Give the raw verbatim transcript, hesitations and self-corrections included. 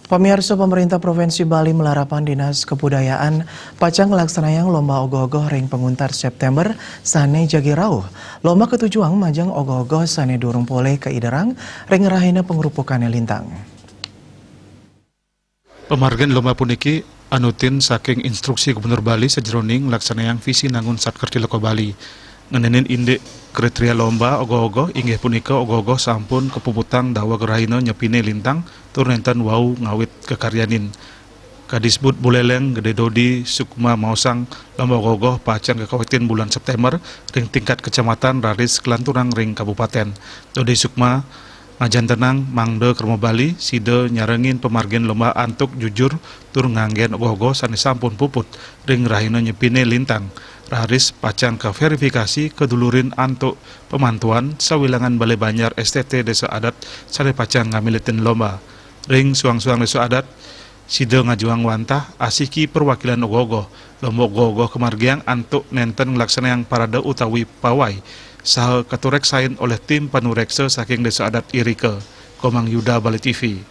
Pamiarsa, pemerintah Provinsi Bali malarapan Dinas Kebudayaan pacang nglaksanayang lomba ogoh-ogoh ring panguntat September sané jagi rauh. Lomba katujuang majeng ogoh-ogoh sané durung polih kaiderang ring rahina pangrupukané lintang. Pamargin lomba puniki anutin saking instruksi Gubernur Bali sajeroning nglaksanayang visi nangun Satkercilaka Bali. Ngenénin indik kriteria lomba ogoh-ogoh inggih punika ogoh-ogoh sampun kapuputang daweg rahina nyepiné lintang tur nénten wau ngawit kakaryanin. Kadisbud Buleleng Gedé Dodi Sukma maosang, lomba ogoh-ogoh pacang kakawitin bulan September ring tingkat kecamatan raris kalanturang ring kabupatén. Dodi Sukma ngajantenang mangda krama Bali sida nyarengin pamargin lomba antuk jujur tur nganggén ogoh-ogoh sané sampun puput ring rahina nyepiné lintang, raris pacang kavérifikasi kadulurin antuk pamantuan sawilangan Balé Banjar S T T Désa Adat sané pacang ngamilitin lomba. Ring suang-suang désa adat, sida ngajuang wantah asiki perwakilan ogoh-ogoh. Lomba ogoh-ogoh kamargiang antuk nénten nglaksanayang parade utawi pawai, saha katuréksain olih tim panuréksa saking Désa Adat irika. Komang Yuda, Bali T V.